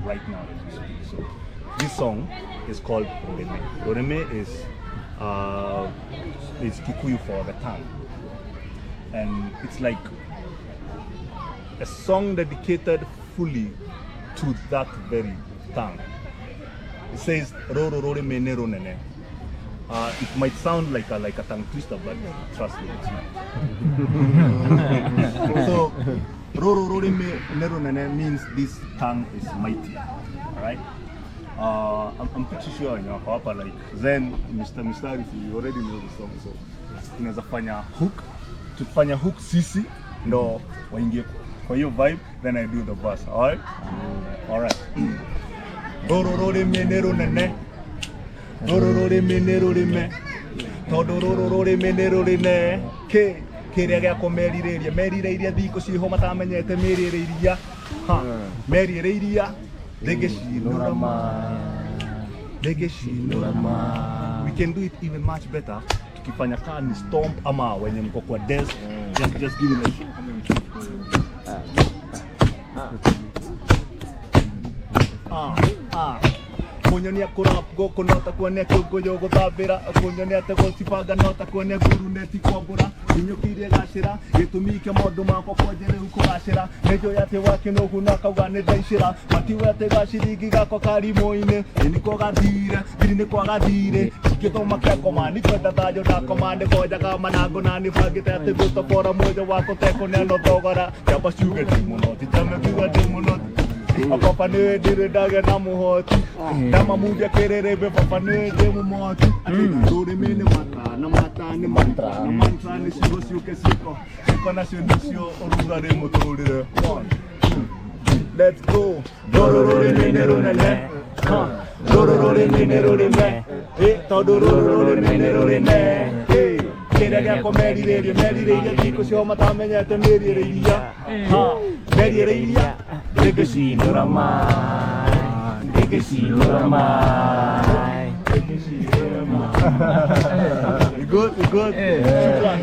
right now as we speak. So this song is called Rurimi. Rurimi is Kikuyu for the tongue, and it's like a song dedicated fully to that very tongue. It says Roro Rurimi ne Runene. It might sound like a tongue twister, but trust me, it's not. So, Roro Rurimi ne Runene means this tongue is mighty. All right. I'm pretty sure you know, hapa like Zen, Mr. Mistari, you already know the song, so tunaweza fanya hook, tufanya hook sisi ndo waingie kwa hiyo vibe, then I do the verse. All right? All right. Roro Rurimi ne Runene. Roro rurimi nĩ rũrĩme tondũ rũrũ rũrĩmĩ nĩ rũrĩne kĩ kĩrĩa gĩakwa merirĩria merirĩirie thikũ ciho matamenyete mĩrĩrĩiria ha merirĩiria ndĩngĩcinũra ma ndĩngĩcinũra ma. We can do it even much better tukifanya kaa ni stomp ama wenye mko kwa desk, just give it like kunyonia kurap gũkũ no ta kuonia kĩũngũyũ gũthambĩra kunyonia atĩ gũcibanga no ta kuonia nguruneti kwambũra nginyũkĩire gacĩra gĩtũmi kĩa maũndũ makwa kwanje rĩu kũgacĩra nĩnjũĩ atĩ wakĩnũgu na akauga nĩ ndaicĩra matiwe atĩ gaciringi gakwa karimũ-inĩ ĩ nĩko gathire thiri nĩko gathire ingĩthoma kĩakoma nĩkwenda thayũ ndakoma nĩkonjaga manango na nĩbangĩte atĩ ngũtobora muoyo wakwa ũtekũneanwo thogora kĩamba ciuge ndĩ mũno titame kiuga ndĩ mũno Papa nĩ ndĩrĩ ndagĩa na mũhoti ndamamundia kĩrĩrĩmbĩ papa nĩ ndĩ mũmoti rũrĩmĩ nĩ mata na mata nĩ mantra na mantra nĩ ciugo ciũke ciĩko ciĩko nacio nĩcio ũrugarĩ mũtũrĩre. 1 2 3 let's go. Rũrũ rũrĩmĩ nĩ rũnene rũrũ rũrĩmĩ nĩ rũrĩme tondũ rũrũ rũrĩmĩ nĩ rũrĩne kĩrĩa gĩakwa merirĩrie merirĩirie thikũ cio matamenyete mĩrĩrĩiria merĩrĩiria ndĩngĩcinũra maĩ ndĩngĩcinũra maĩ ndĩngĩcinũra maĩ. You good? You good? Shukran.